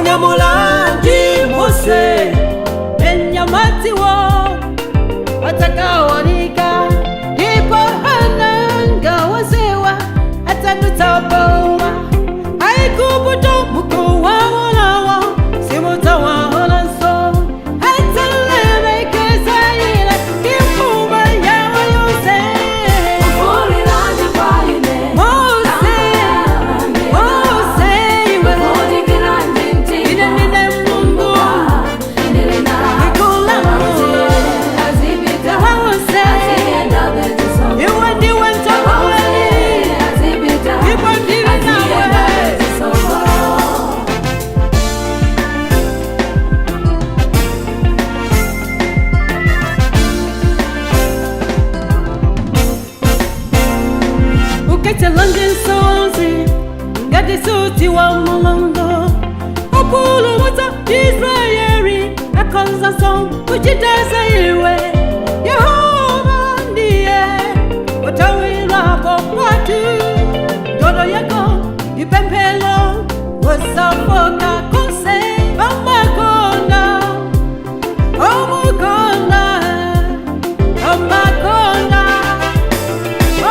Ananyamula ndi Mose. Enyamatiwo watakawanika ndipo ananga wasewa atanutabowa aikubuto mukuwawonawo simutawaonanso atalemekezaile imfuma yawo yose. Mose, Mose iwe, ine ndine Mulungu ikulamula. Mose, iwe ndiwe mtsogoleri, ndipo ndili nawe. Uketela nsonzi ngati suti wa Mulungu upulumutsa Israeli akonzanso kuchitaza iwe. Yehova ndiye utawirapo kwatu, ndodo yako ipemphelo wosafoka konse pamakonda omukonda omakonda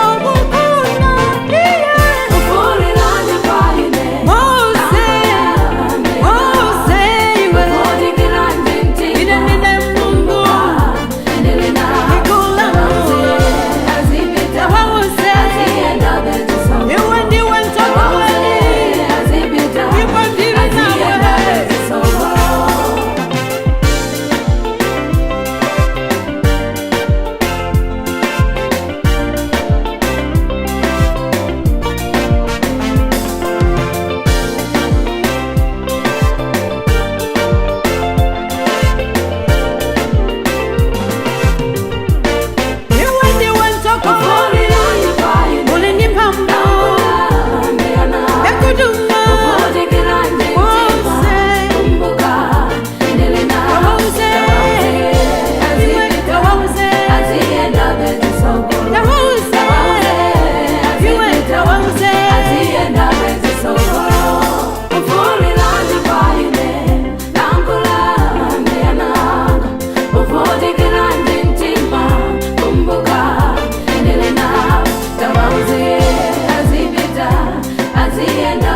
omukonda iye. Mose, Mose iwe, ine ndine Mulungu ikulamula. Mose, iwe ndiwe mtsogoleri, ndipo ndili nawe. Iwe ndiwe mtsogoleri, uli ndi mphamvu yakutuma. Mose, Mose, iwe Mose, Mose, iwe Mose. Azipita, azienda.